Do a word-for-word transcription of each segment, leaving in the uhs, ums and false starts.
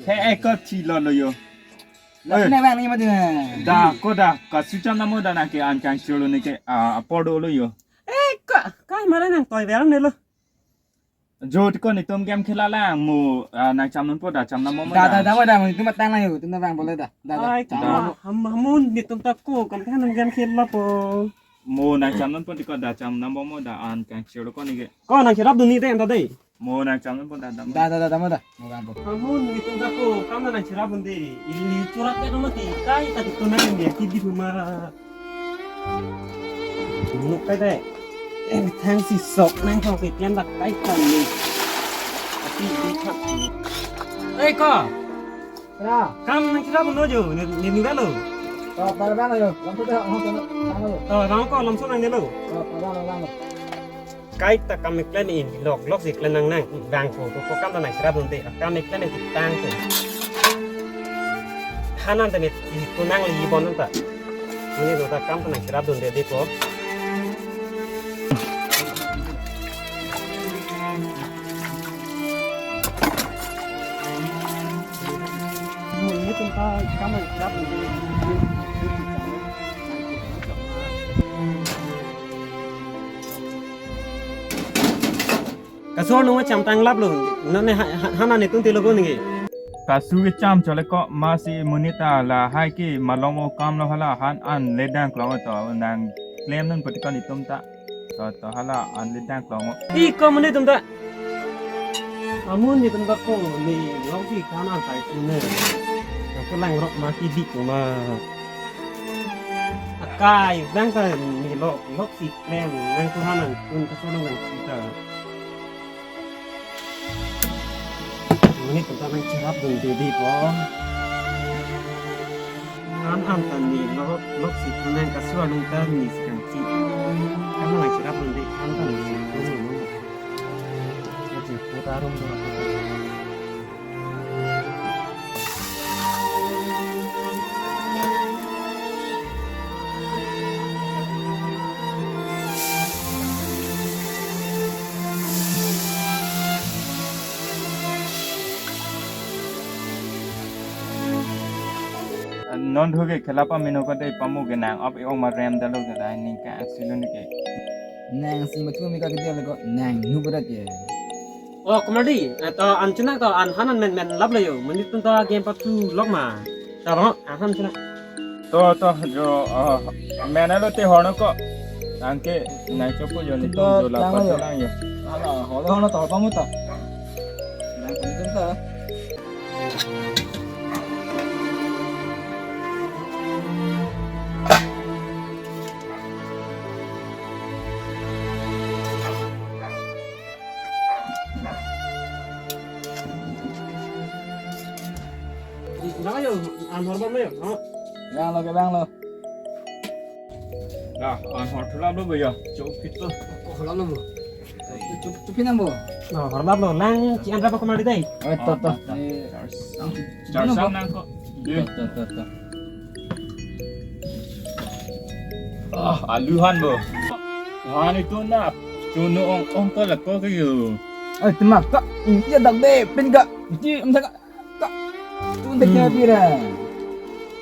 He, eh, ko chilo lo yo. Lapu Eh. ne bang ni mati na. Da, ko da, kasu cham nangpo da nangke an kangchirlo neke, ah, apor dolo yo. Eh, ko, kai mara nangtoi bang nelo. Jo, ko netum game khela lang mo, ah, nangchamnunpo da, cham nangpo mo Da, da. da, da, mo da, mo, netum matang lang yo, netum bang bole da. Da, da. Ai, Cham Da. nangpo. ham, hamun netum ta ko, kam thang nang game khela po. Mo nangchamnunpo ti ko da, cham nangpo mo da, an kangchirlo ko neke. Ko nangchirap dun ni de, anta de. Mo nangchamnunpo da, da mo. Da, da, da, da, mo da. Mo bang po. Hamun netum ta ko, kam nangchirap dun de. Ili churap de mati, kai ta tu nang ni, ki di ma. Nuk kai de. Eh, thang si sok nang thong ke pian dak kai kan ni. Tapi di thak. Eh, ko. Ya. Kam nangchirap dun lo jo, ni, ni, ni lo. Oh, para bang yo. Lampu dah, oh, oh, oh, oh. Oh, bang ko, lamso nangnelo. Oh, para bang, bang. Kai ta kam keklen in, lok, lok si keklen nang nang, bang ko, ko, ko kam ta nangchirap dun de, kam keklen in tang ko. Hanan ta ni, ko nang li bon ta. Mane lo ta kam ta nangchirap dun de, de ko. Mane tum ta kam nangchirap dun de. Kasu arnung cham tang lap lo. Non ne ha, ha, hanan netum te lo ko neke. Kasu kecham chole ko masi monit ta lahai ke malom o kam lo hala han an le dang klong to nang klemnunpo ti ko netum ta. To, to hala an le dang klong o. I ko monit tum ta. Amun netum ta ko ni long si kan an sai sune. Ko lang rok mati di ko ma. Akai, bang ta ni lok, lok si klem, nang Tuhan nang tun kasu nang nang kita. Mane tum ta nangchirap dun de di po. An an ta ni lok, lok si klem nang kasu nang ta ni si kangchi. Kan nangchirap dun de, an ta ni si klem nang. Kachi puta rum dun. Non thu ke khela pamino ko dei pamu ke nang ap ong ma rem dalo ke dai ning ka silo ni ke. Nang si mathu mi ka ke dia lego nang nu berat ya. Oh, kemari, eh, to an chunak to an hanan men men lap lo yo. Monit tum to game pathu lok ma. To bang, an han chunak. To, to, jo, ah, men alo te hono ko. Angke, nang chopo jo ni To, tum jo la tang pat yo. Lang yo. Hala, holo holo to pamu to. Nang kulitum to. Bang yo, an hor bang yo. Bang lo ke bang lo. Nah, an hor thulap lo bo yo. Chok kito. Ko hor lo bo. Chok, chok pinang bo. Nah, hor lo lang, chi an ra pa kemari dai. Oh, to, to. Eh, Char sam nang ko. To, to, to, to. Ah, alu han bo. Han itu na. Chunu ong ong to la ko ke yo. Ai, temak ka. Iya dak de, pin ka. Ji, em ka. Ka. Tun de ke pira.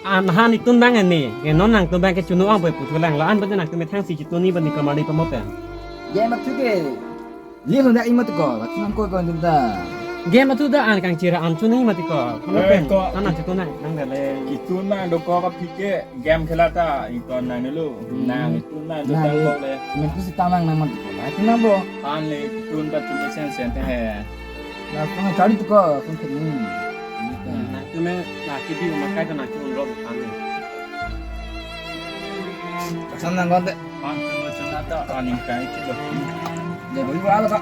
An han itu nang ani. Ke non nang tu bang ke chunu ong bo pu thulang la an ba nang tu methang si chituni ba ni kemari pamote. Ye mak thu ke. Ye lo na imat ko, ba chunam ko ko dum da. Game atu da an kangchira an chuni mati ko. Kono Eh, pen. Ko. Ana chitu nang nang dale. Itu nang do ko ka phike game khela ta, itu nang dulu. Hmm. Nang itu nang do Nang tang di. Ko le. Nang tu si tamang nang mati ko. Itu nang bo. An le itu ta tu sen sen te he. Na ko na chari tu ko, kun te ni. Nang tu me na ki di ma kai ko na chun ro an le. Kasan nang konte. An tu ma chun ata an ning kai ki do. Ya, bagi wala ka.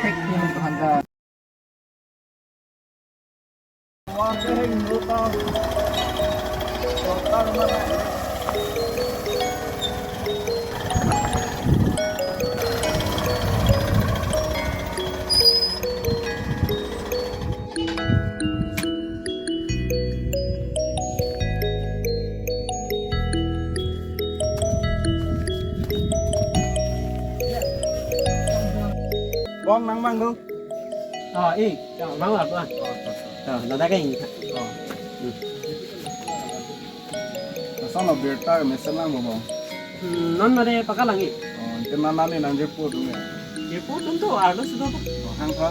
Tek ni man ko handa. Bong nang mang dong. Ah, eh, ya, bang lah, bang. Oh, to, to. To, nada kayak ini, Kak. Oh. Hmm. Masa lo birta mesen lang, Bang? Hmm, non ada pakai lagi. Oh, itu non nani nang Jirpo atum ya? Jirpo atum tu, arlo sudah tu. Oh, hang kha?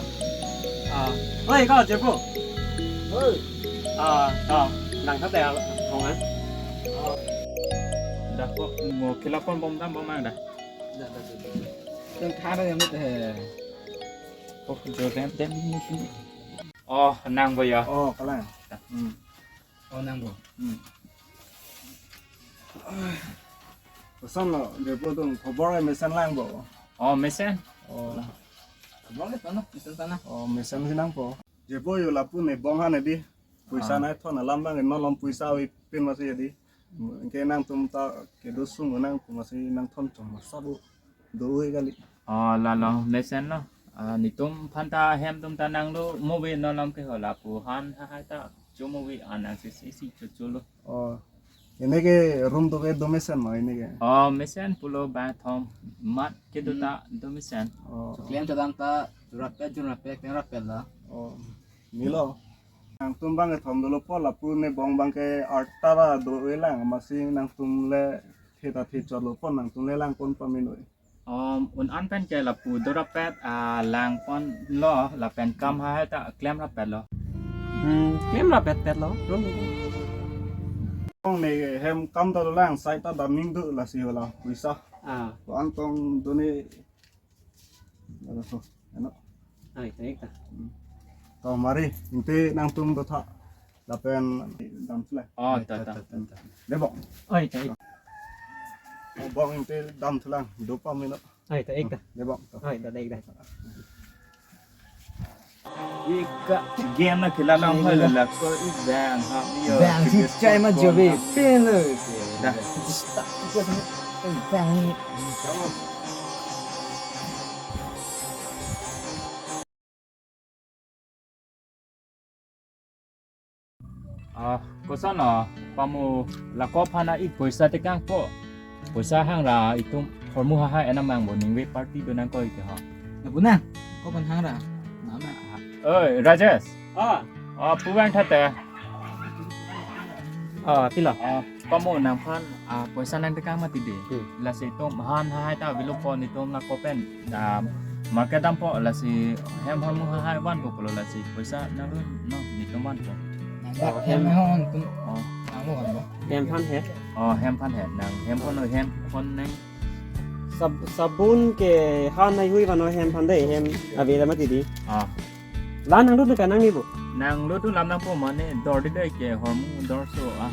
Ah, oi, kau Jirpo. Oi. Ah, kau, nang kata ya, Bang, ah? Dah kok, mau kilapon bom tam, Bang, dah. Dah, dah, dah, dah. Yang kena yang itu, he. Oh, Jordan dan ini sini. Oh, nang bo ya. Oh, kalang. Hmm. Oh, nang bo. Hmm. Koson lo, Jirpo atum khobor mesen lang bo. Oh, mesen. Oh. Khobor itu no, mesen sana. Oh, mesen si nangpo. Jirpo yo lapu ne bong han di. Puisa Ah. nai thon alam bang non lom puisa ave pin masi di. Ke nangtum ta kedo sung nangtum masi nang thon chom masa bo. Do ave kali. Oh, lalo mesen lo. Ah, netum aphan ta hem atum ta nanglo mo ave non lom ke ho lapu han hahai ta cho mo ave anang si si si cho cho lo. Oh. Ini ke room tu ke do mesen ma ini ke? Oh, mesen pulo bathroom mat kedo ta do mesen. Oh. Klem ta dam ta rapet jun rapet klem rapet la. Oh. Nilo. Nangtum bang kethom dolo po lapu ne bong bang ke arta ra do ave lang masi nangtum le the ta the chot lo po nangtum le lang pon pamenoi. Om, un an pen ke lapu do rapet, ah, lang pon lo, lapen kam hahai ta klem rapet lo. Hmm, klem rapet pet lo, room. Bong ne hem kam ta do lang, sai ta damning do lasi ho la, puisa. Ah. Ko an tong do ne, ada so, ano. Ai, ta ik ta. Hmm. To mari, ingti nangtum do tha. Lapen dam thu lang. Oh, ta, ta, ta, ta. Dei bong. Oi, ta ik. Oh, bong ingti dam thu lang. Do pamenoi. Oi, ta ik ta. Dei bong. To. Oi, ta ik ta. Ika game na khela long hai la ko ik bang ha yo. Bang si chai ma jo be. Pin lo. Dah. Bang ni. Ah, koson lo, pamu lako aphan ik poisa tekangpo. Poisa hang ra itum hormu hahai enam mang bo ningve party do nangkok ke ho. Na bu nang, ko aphan hang ra. Mama. Oi, Rajesh. Ah. Ah, pu vang tha te. Ah, pilo. Ah, pamu nangphan, ah, poisa nangtekang mati dei. Hmm. Lasi itum han hahai ta avelo po netum lako pen. Ah, market dampo lasi hem hormu hahai vanpo pulo lasi poisa nang no netum vanpo. Nang hem hon tum. Oh. Nang lo vanpo. Hem aphan he. Oh, hem aphan he nang. Hem aphan hem aphan nang. Sab-, sabun ke han haihui vannon hem aphan dei hem ave mati dei. Ah. La nanglut ke nang ni bo. Nanglut tu lam nangpo mane dor dei ke hormu dor so ah.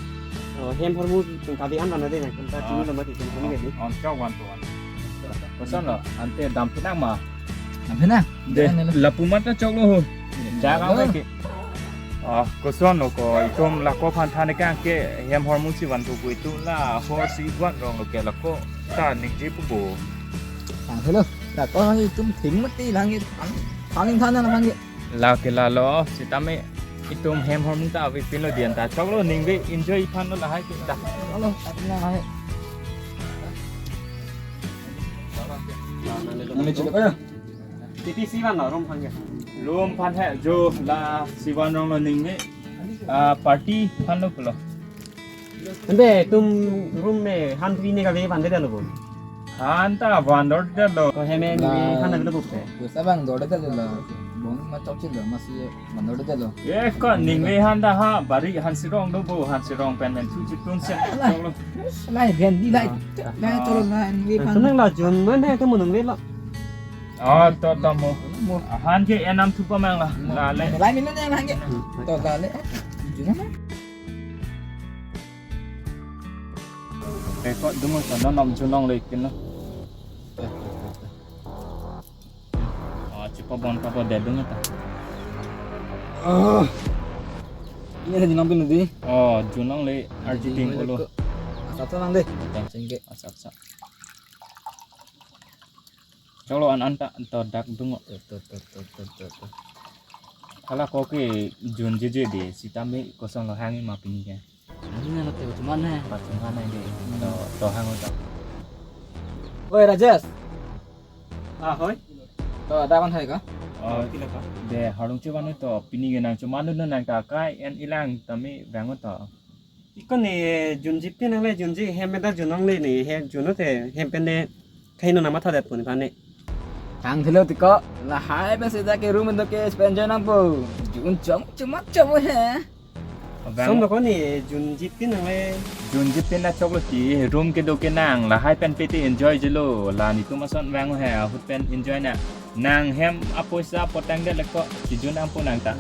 Oh, hem hormu tum kabi an vannon dei nang tum ta Ah. chini lo mati tum kami ke dei. Om chok vanpo van. Koson lo ante dam pinang ma. Dam pinang? Dei, Pinang ni lo. Lapu mat ta chok lo ho. Jaga Lo. Ke. Ah, koson lo ko itum lako aphan than tekang ke hem hormu si vanpo pu itum la hor si van rong lo ke lako ta ningje pu bo. Tang hello. Lako itum thing mati lang ke. Paling than na lang ke. La ke lalo, sitame itum hem hormu ta ave pin lo dei an ta chok lo ningve enjoy aphan lo lahai ke ta. Halo, apin lahai. Nang ni chelo kaya? Titi si van lo room aphan ke. Room aphan he jo lasi van rong lo ningve. Ah, party aphan lo pulo. Ante itum room me han free ne kave van dei lo bo. Han ta van dor dei lo. Ko hem en Na- han na lo bo te. Puisa bang dor dei lo. Bong ma chok chilo masi van dor dei lo. Eh, ko ningve han ta ha bari han sirong do bo han sirong pen pen thu chitun se. Alah. Chok lo. Lai gen di lai. Ah. Lai cholo lai ningve Ah, han. Senang la jun mana ke munung le lo. Oh, to to mo. Mo. Han ke enam thu pamang la. Mo. La le. Lai min ne han ke. Hmm. To la le. Jun na. Record dungo ta non nom chunong le kin lo. Ah, chipa bon pa pa de dungo ta. Ah. Ini ada jinong pin di. Oh, chunong le arjiting ko lo. Asap sa nang de. Tang. Singke. Asap sa. Chok lo an an ta to dak dungo. To, to, to. Hala ko ke jun jeje dei, sitame koson lo hang ma pini ke. Ini na lo te cuman he. Pas cuman he dei. To, to hang to. Oi, Rajesh. Ah, hoi. To, ada kan hai ka? Oh, kila ka? De, harlung chevan to, pini ke nang chevan nang ta kai en ilang tame vang to. Ikon ne junji pin nangle, junji hem meda jun nangle ne, hem jun te, hem pen ne, kaino nama thadet pun kane. Thang thilo tiko, lahai pensi dak ke room do ke spend join nangpo. Jun chom chom chom he. Som Vang. Lo ko ne junji pin nangle. Junji pin na choklo ti, room kedo ke nang, lahai pen pete enjoy jelo, la netum ason vang he, ahut pen enjoy na. Nang hem apoisa potang de leko, si jun nangpo nang ta.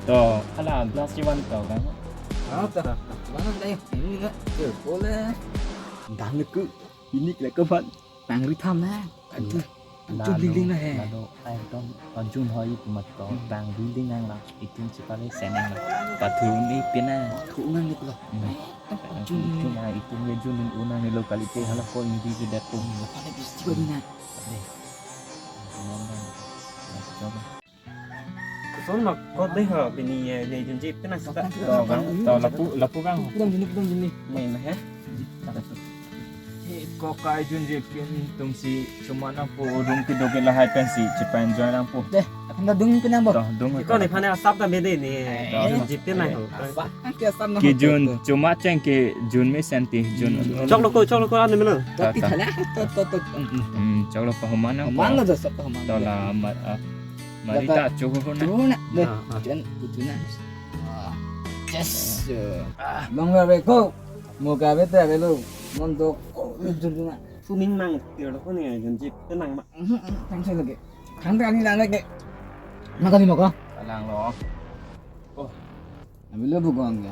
To, hala glass chevan to kan. Ah, ta, ta, ta. Mana dai, ini na, yo, boleh. Dah leku, ini leko ban. Pangri tham na. Aduh, aduh, lado, lingling na he. Lado, ai dom, jun hoi tu mat to, Hmm. pangri ling nang la, itum si pale senang la. Pathu ni pina. Pathu nang ni pula. Hmm. Tam jun Itum ni. na, itum ye jun ni unang ni lokal ite hala ko indi ke dat pun. Pale bisti ko ni na. Deh. Coba. Son nok ko deh ho, pini ye, ne junji pin nang sita. To bang, to lapu, lapu bang. Pudam juni, pudam juni. Main he. He, ko kai junji pin tum si cuma nangpo room kedo ke lahai pensi chepa enjoy nangpo. Deh, aphan ta dung pin nangpo. To, dung. Ikon ne aphan asap ta mede ne. Eh. Junji pin nang ho. Apa? Angke asap na Ke ho, jun to, to. Cuma cheng ke jun me senti jun. Hmm. Choklo ko, choklo ko, ane mena. To, Ta, ta. pithala. To, to, to. Hmm, hmm. Hmm, choklo pa human nangpo. Human lo, to, sab pa human. To la ma-, ah, Marita Dapat chuhu na. Chuhu na. Deh. Ah, ah. Chuhu na. Chuhu na. Ah. Yes. Ah, bang ave ko. Mo ka ave te ave lo. Mon do ko, chuhu na. Suming mang tir lo ko ne junji pin nang ma. Mhm, mhm, tang se lagi. Khan kani lang lagi. Makan ni mo ko? Kalang lo. Oh. Ave lo bu ko ang ya.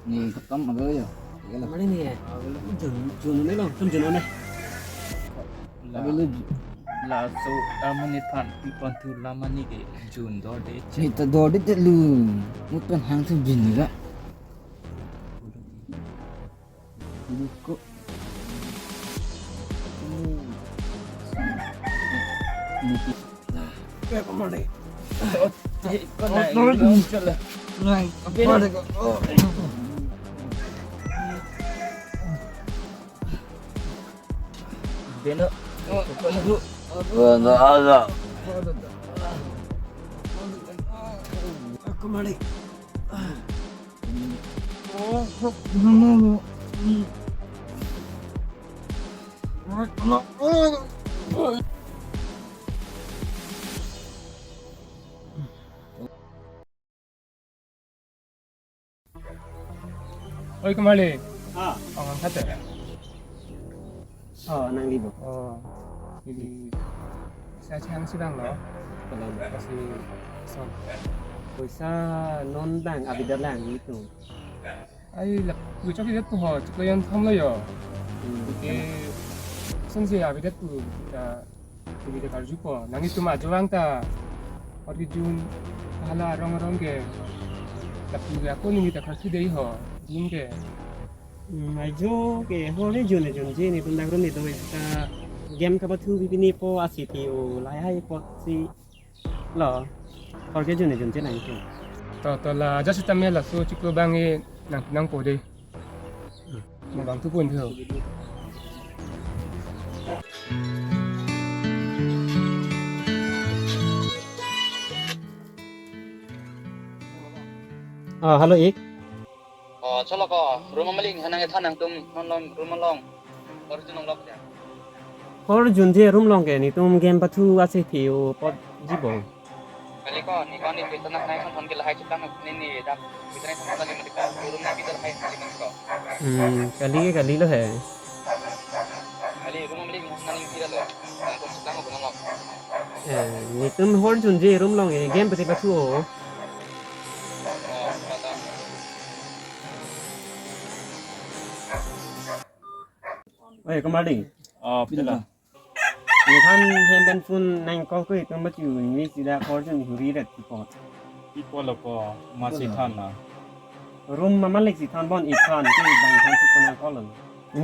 Ni ketom ave yo. Iya lah. Mari ni ya. Jun, jun ni lo, jun, jun ni. La, Ave lu ju- laso amani than pi pon thu lamani ke jun dor de che. Ni ta dor de te lu. Mutan hang thu jun ni ga. Lu ko. Ni ki. Eh, kemana? Kona ini muncul lah. Nang, kemana kau? Oh. Beno. Oh, aduh. Aduh, aduh, aduh. Kemana? Oh, kemana? Oi, kemali. Ah. Oh, angkat ya? Oh, nang libo. Oh, ini saya chang sedang lo. Kalau masih so. Poisa non dang, abi dang itu. Ai, lapu chok idet pu ho, chiklo jon thom lo yo. Hmm. Ke, kosonsi abidet pu, ta, tumi ta karjupo. Nangtum ajo vang ta, hor kejun, hala arong arong ke, lapu ke ako neli ta karju dei ho, jun ke. Hmm, ajo ke, hor kejun, junji netum dak room ni do, ta, game kapathu pipini po, asi pi o, lahai hai po si. Lo, hor kejun junche nang ke. To, to la, ajat sitame laso chiklo bang e nang, nangpo dei. Mo bang tu pun tho. Ah, halo ik. Oh, cholo ko, room amalik, hanang ethan nangtum, non long, room along. Hor junlok ya. Hor junje room along ke, netum game pathu ase thi o pot jibo. Kali ko, ni ko ni kita nak naik son thon ke lahai chutang, ni ni dak, kita naik son thon ke mati ko, room na kita lahai mati ko. Hmm, kali ke kali lo he. Kali room amalik, nang kita lo, nangtum chutang ko non long. Eh, netum hor junje room along e, game pati pathu o. Oi, kemali. Oh, pila. Netum hem pen phone nang call ko itum bachu ni sida hor jun huri ret tipo. Tipo lo ko masi than na. Room mamalik si than bon ik than ke bang than si pona call.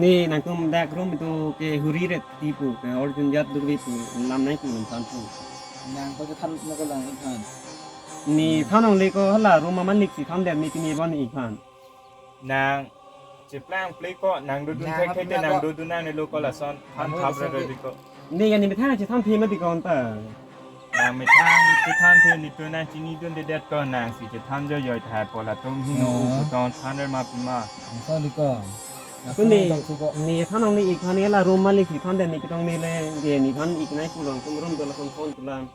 Ni nangtum dak room tu ke huri ret tipu ke hor jun jat dukri pu nam nai pu nam than pu. Nang ko than na ko lang ik than. Ni than ong le ko hala room mamalik si than der ni pini bon ik than. Nang cheplang play ko nang do dun Nang thek thek hapna nang ko. Do dun nang ne lo ko lason than Nang thap do re dun re ko. Ni kan ni than si than phi ma di kon ta. Nang methang chethan the, netum nangchinidundedet ko, nangsi chethan joijoi tahai pu latum hinu. Oh. Putong than der ma pima. Sorry ko. Kuni, ne than ong ne ik than ne la room malik si than den ne ketong ne le, je ne than ik nai pulang tum room dola son son pulang.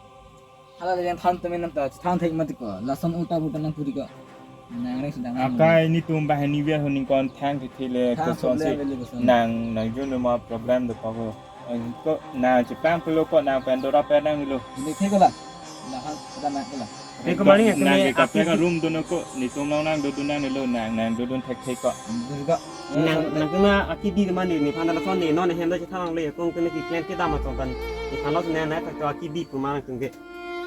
Hala le yang than temen nang ta than thek mati ko. Lason ulta puta nang puri ko. Nang reng sedang. Akai netum banghini via honing kon thang thek thek le. Thang kosonsi thek le, beli koson. Nang, nang jun ma problem do pa ko. Ko nang cheplang pulo ko nang pen dora pen nanglo. Ini thek ko la. Lahan pada mak ko la. Thek ko mari nang kami ke kafe ka room dono ko, netum nang nang dodun nanglo, nang, nang dodun thek thek ko. Dodun ko. Nang, nang kena aki di kemana ni, phan lason ni, non hem da chethan le, kung kena ki klem ke dam atong kan. Ni phan lason nang nang thak aki di puma nangtum ke.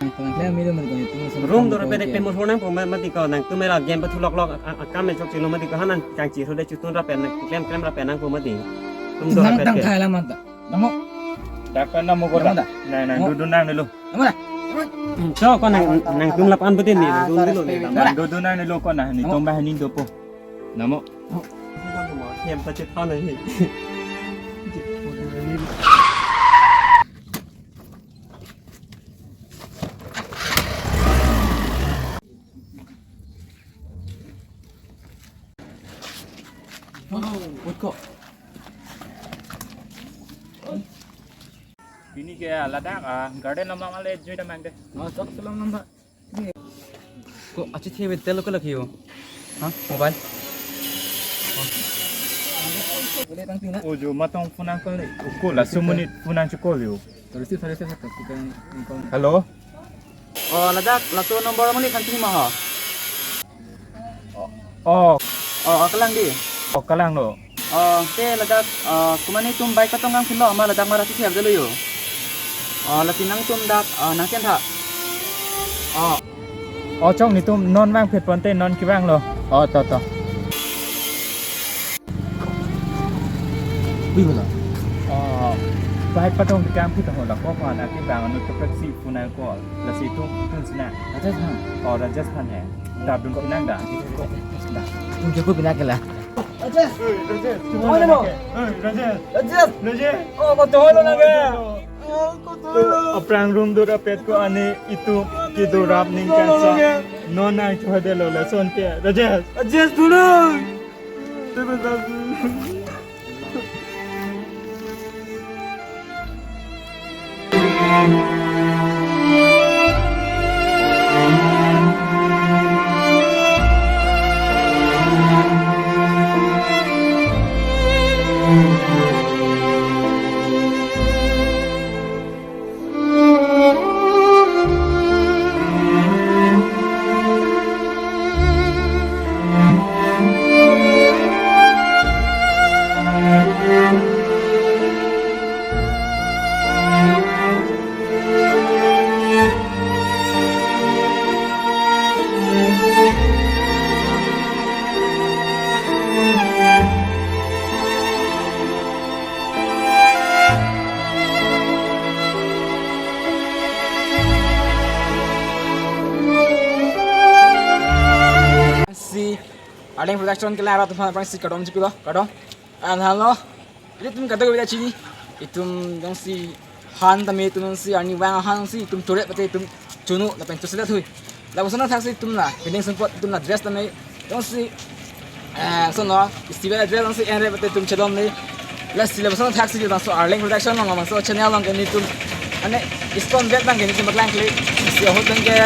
Nang kena klem milo mari ko netum. Room dora pedek pemur honang puma mati ko, nangtum mera game pathu lok lok, a, a, kam men chok chilo mati ko, hanan kangchir hode chutun ra pen, klem klem ra pen nang puma di. Room dora pedek. Nang tang thai la mata. Namo. Dak pen namo ko dak. Namo dak. Nang, nang dodun nanglo. Namo dak. Hmm, so ko nang, nangtum lapan betin ni, nang dodun nanglo ni. Nang dodun nanglo ko nang, netum banghini dopo. Namo. Hem ta chethan ni. Oh, ko. Pini ke ladak, ah, garden lama male jui damang de. Oh, sok selam namba. Ko achi the betel ko lagi yo. Ha? Mobile. Oh, jo matong phone nangkol ni. Ko laso monit phone nangchokol yo. Terus, terus, terus, terus. Hello. Oh, ladak, laso number mo ni kan sini maha. Oh. Oh, oh, kalang di. Oh, kalang lo. Oh, te ladak, oh, kumani tum bike katong kang silo, ma ladak mara si siap dulu yo. Oh, lasi nangtum dak, oh, nang chen tha. Oh. Oh, chong netum non vang phet ponte non kevang lo. Oh, to, to. Ui, bola. Oh, bike patong di kang phet ho la ko pa na kevang anu to taxi phone nangkol. Lasi tum, tum sina. Rajasthan. Oh, Rajasthan hai. Dap dun pinang da. Tum jago pinang ke la. Rajesh! Hey, Rajesh! Oi, Rajesh! Rajesh! Rajesh! Oh, ko to lo na ke? Oh, ko to lo. Aphrang room dora pet ko ani itum kedo rap ning kansa. Non nangchohadelo lason ke. Rajesh! Rajesh, dhuroi! Si Arleng Production kelang arat aphan aphrangsi kardom chipilo, kardom. An halo. Itum kadokave ta chini. Itum jongsi han tame itum jongsi arnivang ahan si itum choret mate itum chunu lapen choselet hui. Lapuson thaksi itum la, pining sempot itum la dress tame jongsi, eh, sono, festival dress jongsi enre mate itum chedon le. Lasi lapuson thaksi labangso Arleng Production along, labangso channel along ke netum ane iskon vet abang ke netum paklang kle. Si ahut abang ke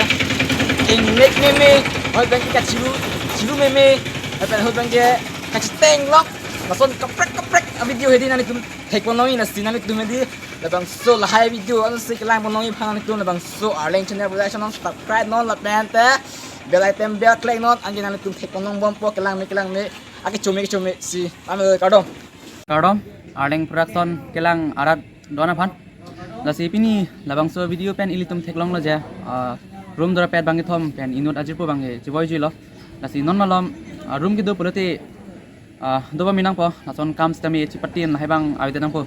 ingnek meme, ahut abang ke kachiru, chiru meme, lapen ahut abang ke kachiteng lok. Lason kaprek kaprek a video hedi nanglitum thek pon longji, lasi nanglitum hedi labangso lahai video ansi kelang pon longji aphan nanglitum labangso Arleng Channel Production along subscribe non lapen te bell icon bell click non, anke nanglitum thek pon longbompo kelang me kelang me akechome kechome si. Amen, kardom. Kardom, Arleng Production kelang arat do-an aphan. Lasi pini labangso video pen ilitum theklonglo je, ah, room dora pet bang kethom pen inut ajirpo bang ke chevoi juilo. Lasi non malom, ah, room kedo pulote, ah, do bang mi nangpo, lason kam sitame chipatin lahai bang avedet nangpo.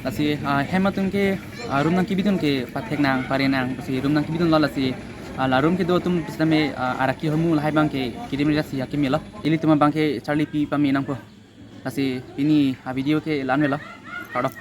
Lasi, ah, hem atum ke, ah, room nangkebidun ke pathek nang, pare nang, lasi room nangkebidunlo lasi, ah, la room kedo atum sitame, ah, araki hormu lahai bang ke kirim lasi akimi lo. Ilitum abang ke charli pi pame nangpo. Lasi pini a video ke la-an avelo. Kardom.